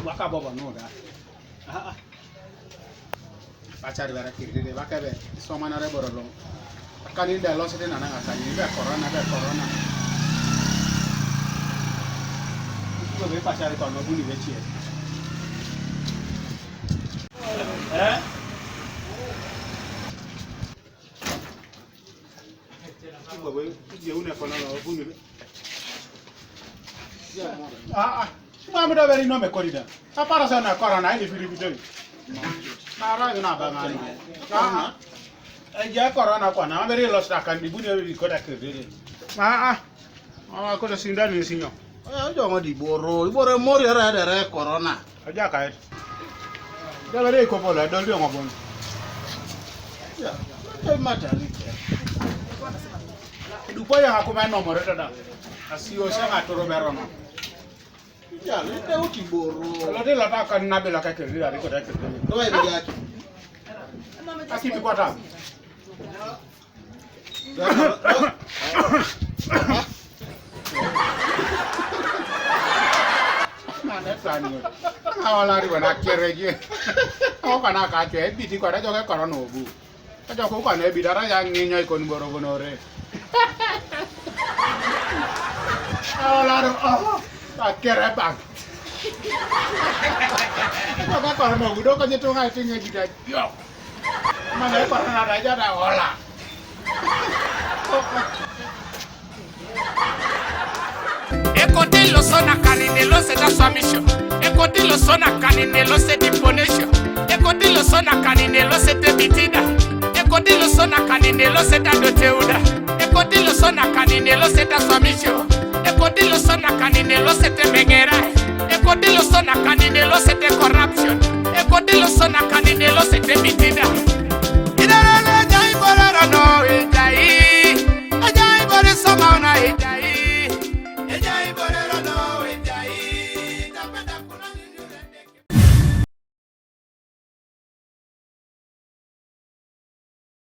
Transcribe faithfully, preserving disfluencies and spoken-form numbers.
Waka bobo no da. Ah, ah. Pachari bara kiriri de, waka be, so mana re boro long. Kani da lo sete na na kani be corona, be corona. Ko be pachari ko no buni be chie. Eh? Ko be je une ko no buni be. Ah, ah. Mami da beri no me korida. Apara sa na corona, ini firi bidoi. Na ra na ba ngani. Ah, ah. E je corona kwa na beri lo sta kan di buni ri ko da kiriri. Ah, ah. Mama ko da sinda ni sinyo. Oya, ojo ngo di boro, iboro mori ara da re corona. Aja kai. Da beri ko bola, dol di ngo bon. Ya, kai mata ni. Dupa ya aku main nomor itu dah. Asio sa ngatoro berono. Ya, le te uti boro. Lo de la ta kan na be la ka ke ri ko da ke. Do e bi ya ki. Aki bi kwata. Na ne plan yo. Na wala ri wana kere je. O kana ka ke bi ti kwata jo ke koro no bu. Ka jo ko kana bi dara ya ngi nyai kon boro bonore. Awalaro, oh, ka kere bang. Ka ka koro no gudo ka jeto ngai tinye gida. Yo. Mana para na raja da ola. Ekoti lo sona kanine lo se da swamisho. Ekoti lo sona kanine lo se diponesho. Ekoti lo sona kanine lo se te bitida. Ekoti lo sona kanine lo se da doteuda. Ekoti lo sona kanine lo se da swamisho. Ekoti lo sona kanine lo se te mengera. Ekoti lo sona kanine lo se te corruption. Ekoti lo sona kanine lo se te bitida.